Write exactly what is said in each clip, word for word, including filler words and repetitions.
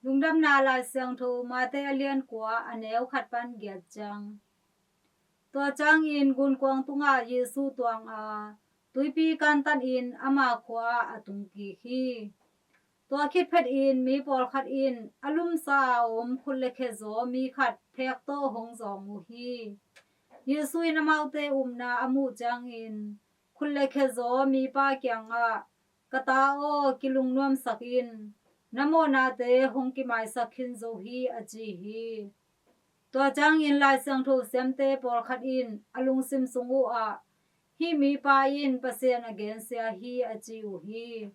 Lungdamna Lai Siangtho Mate a lian kua, a neu khat pan giat ciang. Tua ciangin gunkuang tungah Jesu tuang a, tuipi kantanin ama khua ah a tungkik hi. Tua khit phetin mi pawlkhat in a lumsa a om khut le khe zaw mi khat phek tawh hong zawng uh hi. Jesu in amaute upna a muh ciangin khut le khe zaw mipa kiangah, "Ka ta aw, kilungnuamsak in, na mawhnate hong kimaisak khin zo hi," a ci hi. Tua ciangin Lai Siangtho siamte pawlkhat in a lungsim sung uh ah, "Hih mipa in Pasian a gensia hi," a ci uh hi.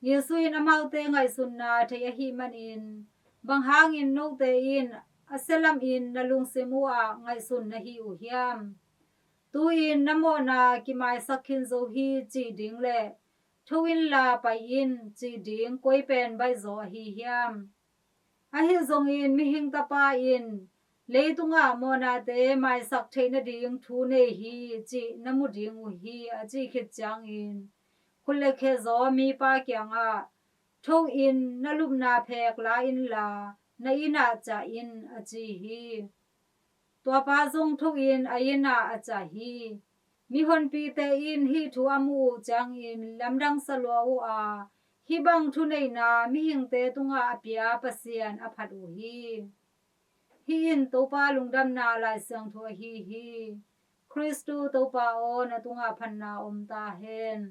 Jesu in amaute ngaihsunna thei ahih manin, "Bang hangin note in a sia lamin na lungsim uh ah ngaihsun na hi uh hiam? Tu-in na mawhna kimaisak khin zo hi cih ding le tho inla pai in cih ding koi pen baihzaw ahi hiam? Ahi zongin Mihing Tapa in leitungah mawhnate maisak theih nading thu nei hi cih na mu ding uh hi," a cih khit ciangin khut le khe zaw mipa kiangah, "Tho in, na lupna phek la inla na inn ah ciah in," a ci hi. Tuapa zong tho in a inn ah a ciah hi. Mihonpite in hih thu a muh uh ciangin lamdang sa lua uh a, hih bang thuneihna mihingte tungah a pia Pasian a phat uh hi. Hih in Topa Lungdamna Lai Siangtho ahi hi. Khristu Topa aw, na tungah phatna om ta hen.